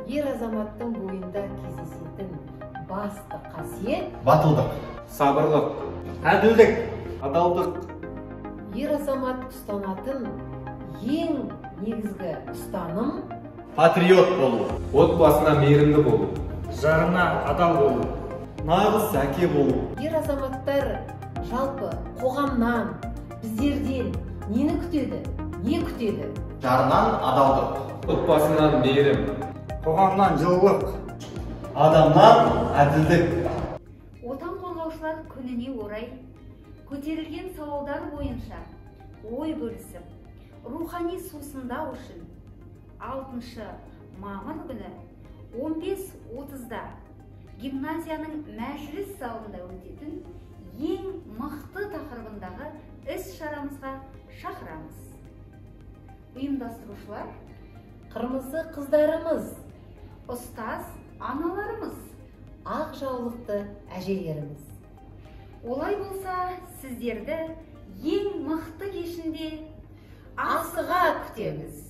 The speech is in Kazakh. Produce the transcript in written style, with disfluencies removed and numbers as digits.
Ер азаматтың бойында кездесетін басты қасиет батылдық, сабырлық, әділдік, адалдық. Ер азамат ұстанатын ең негізгі ұстаным патриот болу, отбасына мейірімді болу, жарына адал болу, нағыз әке болу. Ер азаматтар жалпы қоғамнан, біздерден нені күтеді, не күтеді? Жарынан адалдық, отбасынан мейірім, қоғамнан жылылық, адамнан әділдік. Отан қорғаушылар күніне орай көтерілген сауалдар бойынша ой бөлісіп, рухани сусындау үшін 6 мамыр күні 15:30-да гимназияның мәжіліс залында өтетін ең мықты тақырыбындағы іс-шарамызға шақырамыз. Ұйымдастырушылар қырмызы қыздарымыз, ұстаз аналарымыз, ақ жаулықты әжелеріміз. Олай болса, сіздерді ең мықты кешінде асыға күтеміз.